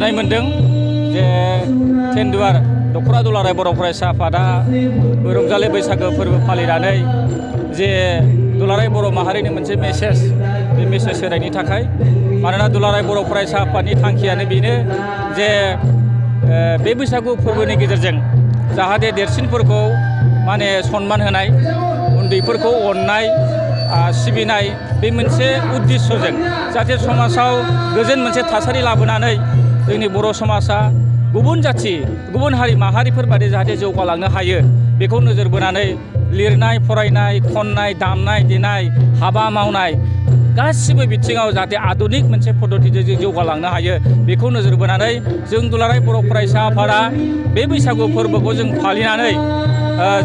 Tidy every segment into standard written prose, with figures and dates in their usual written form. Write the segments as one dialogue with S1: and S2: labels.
S1: गोजोननाय मोनदों जे टेन्डुवार दख'रा दुलाराय बर' फरायसा आफादा रंजालि बैसागो फोरबो फालिनानै जे दुलाराय बर' माहारिनि मोनसे मेसेज बे मेसेज होनायनि थाखाय मानोना दुलाराय बर' फरायसा आफादनि थांखियानो बेनो जे बे बैसागु फोरबोनि गेजेरजों जाहाथे देरसिनफोरखौ माने सन्मान होनाय उन्दैफोरखौ अननाय सिबिनाय बे मोनसे उद्देश्यजों जाहाथे समाजाव गोजोन मोनसे थासारि लाबोनानै जोंनि बर' समाजा गुबुन जाथि गुबुन हारि माहारिफोर बादि जाहाथे जौगालांनो हायो बेखौ नोजोर बोनानै लिरनाय फरायनाय खननाय दामनाय देनाय हाबा मावनाय गासिबो बिथिङाव जाहाथे आधुनिक मोनसे पद्धतिजों जौगालांनो हायो बेखौ नोजोर बोनानै जों दुलाराय बर' फरायसा आफादा बे बैसागु फोरबोखौ जों फालिनानै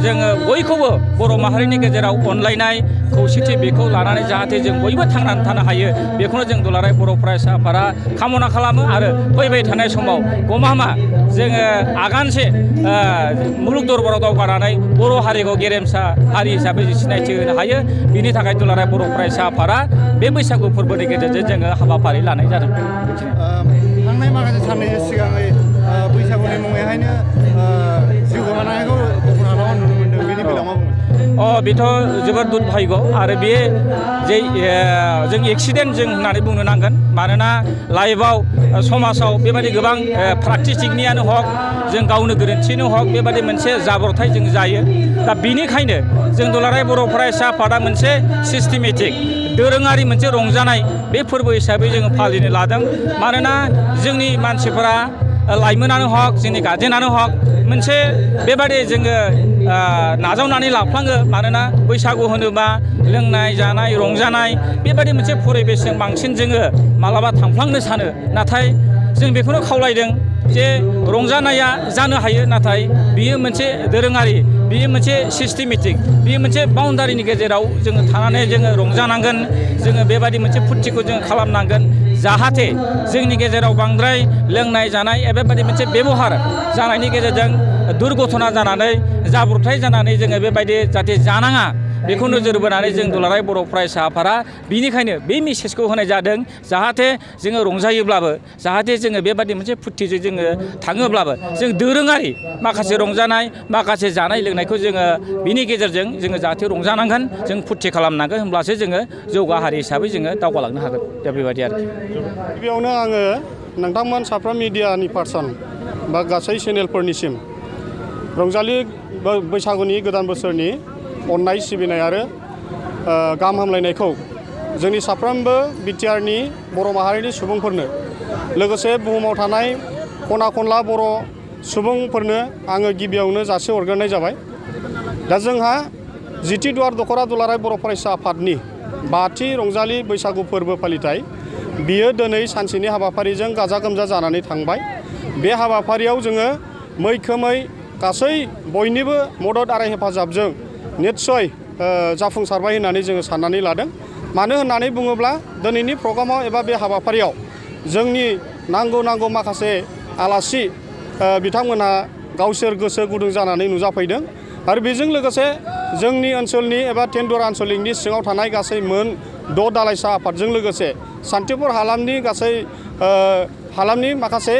S1: जोङो बयखौबो बर' माहारिनि गेजेराव अनलायनाय खौसेथि बेखौ लानानै जाहाथे जों बयबो थांनानै थानो हायो बेखौनो जों दुलाराय बर' फरायसा आफादा कामना खालामो आरो फैबाय थानाय समाव गमामा जोङो आगानसे मुलुग दरबाराव दावगानानै बर' हारिखौ गेरेमसा हारि हिसाबै सिनायथि होनो हायो बिनि थाखाय दुलाराय बर' फरायसा आफादा बे बैसागु फोरबोनि गेजेरजों जोङो हाबाफारि लानाय जादों।
S2: थांनाय माखासे साननैसो सिगाङै बैसागुनि मुङैहायनो जिउ गोमानायखौ दख'राव नुनो मोनदों बेनि बेलायाव मा बुङो?
S1: बेथ' जोबोद दुर्भाग्य आरो बे जे जों एक्सिडेन्ट जों होननानै बुंनो नांगोन मानोना लाइफआव समाजाव बेबायदि गोबां प्रेक्टिसिंनियानो हक जों गावनो गोरोन्थिनो हक बेबायदि मोनसे जाब्रबथाय जों जायो दा बिनिखायनो जों दुलाराय बर' फरायसा आफादा मोनसे सिस्टेमेटिक दोरोङारि मोनसे रंजानाय बे फोरबो हिसाबै जोङो फालिनो लादों मानोना जोंनि मानसिफोरा लाइमोनानो हक जोंनि गार्जेनानो हक मोनसे बेबादि जोङो नाजावनानै लाफ्लाङो मानोना बैसागु होनोबा लोंनाय जानाय रंजानाय बेबादि मोनसे परिबेसजों बांसिन जोङो मालाबा थांफ्लांनो सानो नाथाय जों बेखौनो खावलायदों जे रंजानाया जानो हायो नाथाय बियो मोनसे दोरोङारि बियो मोनसे सिस्टेमेटिक बियो मोनसे बाउन्डारिनि गेजेराव जोङो थानानै जोङो रंजानांगोन जोङो बेबादि मोनसे फुरथिखौ जोङो खालामनांगोन जाहाथे जोंनि गेजेराव बांद्राय लोंनाय जानाय बेबायदि मोनसे बेबहार जानायनि गेजेरजों दुर्घटना जानानै जाब्रबथाय जानानै जोङो बेबायदि जाहाथे जानाङा बेखौ नोजोर बोनानै जों दुलाराय बर' फरायसा आफादा बिनिखायनो बे मेसेजखौ होनाय जादों जाहाथे जोङो रंजायोब्लाबो जाहाथे जोङो बेबादि मोनसे फुरथिजों जोङो थाङोब्लाबो जों दोरोङारि माखासे रंजानाय माखासे जानाय लोंनायखौ जोङो बिनि गेजेरजों जोङो जाहाथे रंजानांगोन जों फुरथि खालामनांगोन होमब्लासो जोङो जौगा हारि हिसाबै जोङो दावगालांनो हागोन दा बेबायदि आरोखि।
S2: गिबियावनो आङो नोंथांमोन साफ्रोम मिडियानि पार्सन बा गासै चेनेलफोरनिसिम रंजालि बैसागुनि गोदान बोसोरनि अननाय सिबिनाय आरो गाहाम हामलायनायखौ जोंनि साफ्रोमबो बिटिआरनि बर' माहारिनि सुबुंफोरनो लोगोसे बुहुमाव थानाय खना खनला बर' सुबुंफोरनो आङो गिबियावनो जासिहरग्रोनाय जाबाय। दा जोंहा जिथि दुवार दख'रा दुलाराय बर' फरायसा आफादनि 5थि रंजालि बैसागु फोरबो फालिथाय बियो दिनै सानसेनि हाबाफारिजों गाजा गोमजा जानानै थांबाय। बे हाबाफारियाव जोङो मैखोमै गासै बयनिबो मदद आरो हेफाजाबजों निस्सय जाफुंसारबाय होननानै जोङो साननानै लादों। मानो होननानै बुङोब्ला दिनैनि प्रग्रामाव एबा बे हाबाफारियाव जोंनि नांगौ माखासे आलासि बिथांमोनहा गावसोर गोसो गुदुं जानानै नुजाफैदों आरो बेजों लोगोसे जोंनि ओनसोलनि एबा टेन्डुवार आन्सलिकनि सिङाव थानाय गासै मोन 6 दालाइसा आफादजों लोगोसे सान्थिपुर हालामनि गासै हालामनि माखासे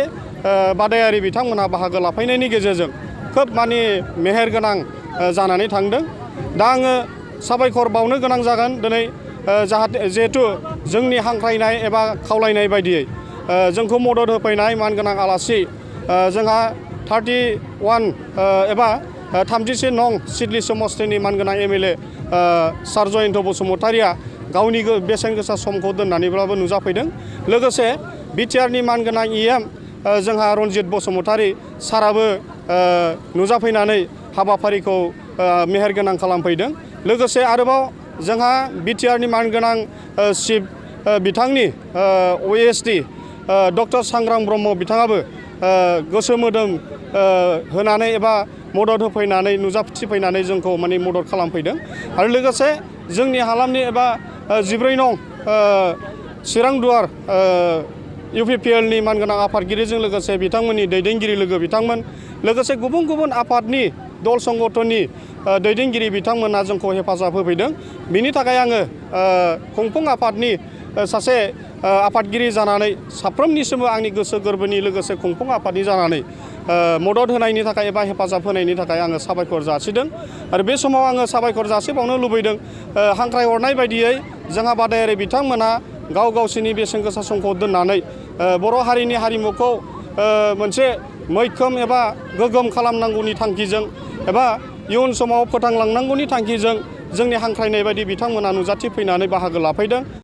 S2: बादायारि बिथांमोनहा बाहागो लाफैनायनि गेजेरजों खोब माने मेहेरगोनां जानानै थांदों। दा आङो साबायखर बावनो गोनां जागोन दिनै जाहाथे जिहेथु जोंनि हांख्रायनाय एबा खावलायनाय बायदियै जोंखौ मदद होफैनाय मानगोनां आलासि जोंहा 31 एबा 37 नं सिडली समस्तिनि मानगोनां एमएलए सार जयन्त बसुमतारिया गावनि बेसेन गोसा समखौ दोननानैब्लाबो नुजाफैदों। लोगोसे बिटिआरनि मानगोनां इएम जोंहा रनजित बसुमतारि साराबो नुजाफैनानै हाबाफारिखौ मेहेरगोनां खालामफैदों। लोगोसे आरोबाव जोंहा बिटिआरनि मानगोनां चिफ बिथांनि ओएसडि डक्टर सांग्रां ब्रह्म बिथाङाबो गोसो मोदोम होनानै एबा मदद होफैनानै नुजाथिफैनानै जोंखौ माने मदद खालामफैदों। आरो लोगोसे जोंनि हालामनि एबा 14 नं चिरां दुवार इउपिपिएलनि मानगोनां आफादगिरिजों लोगोसे बिथांमोननि दैदेनगिरि लोगो बिथांमोन लोगोसे गुबुन आफादनि दल संगठननि दैदेनगिरि बिथांमोना जोंखौ हेफाजाब होफैदों। बिनि थाखाय आङो खुंफुं आफादनि सासे आफादगिरि जानानै साफ्रोमनिसिमबो आंनि गोसो गोरबोनि लोगोसे खुंफुं आफादनि जानानै मदद होनायनि थाखाय एबा हेफाजाब होनायनि थाखाय आङो साबायखर जासिदों आरो बे समाव आङो साबायखर जासिबावनो लुबैदों हांख्रायहरनाय बायदियै जोंहा बादायारि बिथांमोना गाव गावसोरनि बेसेन गोसा समखौ दोननानै बर' हारिनि हारिमुखौ मोनसे मैखोम एबा गोगोम खालामनांगौनि थांखिजों एबा इयुन समाव फोथांलांनांगौनि थांखिजों जोंनि हांख्रायनाय बायदि बिथांमोना नुजाथिफैनानै बाहागो लाफैदों।